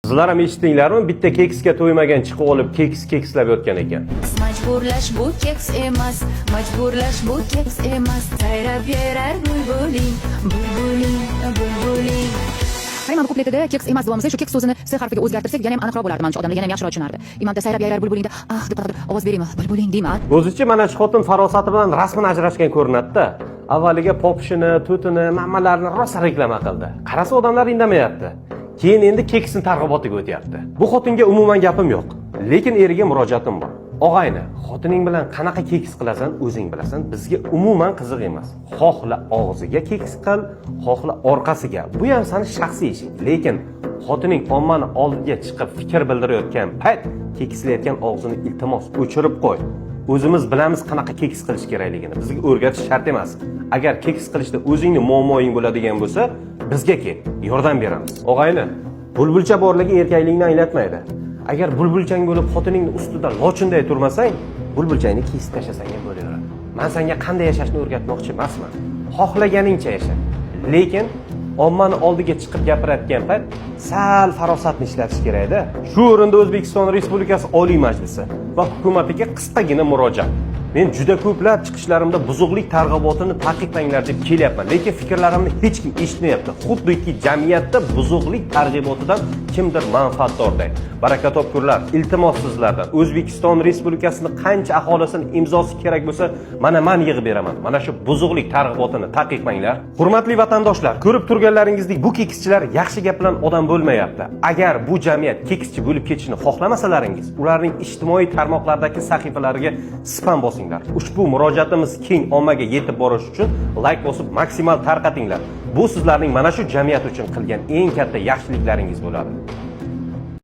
Sizlar ham eshitdinglarmi? Bitta keksga to'ymagan chiqib olib keks kekslab yotgan ekan. Majburlash bu keks emas, majburlash bu keks emas. Sayrab yarar bulbuling, bulbuling, bulbuling. Qarang, mana bu kupletida "keks emas" deyapmiz. Shu "keks" so'zini "s" harfiga o'zgartirsak, yana ham aniqroq bo'lardi. Manimcha, odamlar yana ham yaxshiroq tushunardi. Imamda "sayrab yayrar bulbulingda" "ah" deb qanaqadir ovoz beraymi, "bulbuling" deyman. O'zicha mana shu xotin farosati bilan rasman ajrashgan ko'rinadi-da. Avvaliga popishini, to'tini, mamalarini rosa reklama qildi. Qarasa, odamlar indamayapti. Keyin endi keksni targ'ibotiga o'tyapti. Bu xotinga umuman gapim yo'q. Lekin eriga murojaatim bor. Og'ayni, xotining bilan qanaqa keks qilasan, o'zing bilasan, bizga umuman qiziq emas. Xohla og'ziga keks qil, xohla orqasiga. Bu ham sani shaxsiy ishing. Lekin xotining ommani oldiga chiqib fikr bildirayotgan payt kekslayotgan og'zini, iltimos, o'chirib qo'y. O'zimiz bilamiz qanaqa keks qilish kerakligini. Bizga o'rgatish shart emas. Agar keks qilishda o'zingni muammoing bo'ladigan bo'lsa, bizga kel, yordam beramiz. Og'ayni, bulbulcha borligi erkaklikni anglatmaydi. Agar bulbulchang bo'lib xotiningni ustida lochinday turmasang, bulbulchangni kesib tashlasang ham bo'laveradi. Man senga qanday yashashni o'rgatmoqchi emasman. Xohlaganingcha yasha. Lekin ommani oldiga chiqib gapirayotgan payt sal farosatni ishlatish kerakda. Shu o'rinda O'zbekiston Respublikasi Oliy Majlisi va hukumatiga qisqagina murojaat. Men juda ko'plab chiqishlarimda buzuqlik targ'ibotini taqiqlanglar deb kelyapman, lekin fikrlarimni hech kim eshitmayapti. Xuddiki jamiyatda buzuqlik targ'ibotidan kimdir manfaatdorday. Baraka topkurlar, iltimos sizlardan. O'zbekiston Respublikasini qancha aholisini imzosi kerak bo'lsa, mana man yig'ib beraman. Mana shu buzuqlik targ'ibotini taqiqlanglar. Hurmatli vatandoshlar, ko'rib turganlaringizdek, bu kekschilar yaxshi gap bilan odam bo'lmayapti. Agar bu jamiyat kekschi bo'lib ketishini xohlamasalaringiz, ularning ijtimoiy tarmoqlardagi sahifalariga spam bosinglar. Ushbu murojaatimiz keng ommaga yetib borishi uchun layk bosib, maksimal tarqatinglar. Bu sizlarning mana shu jamiyat uchun qilgan eng katta yaxshiliklaringiz bo'ladi.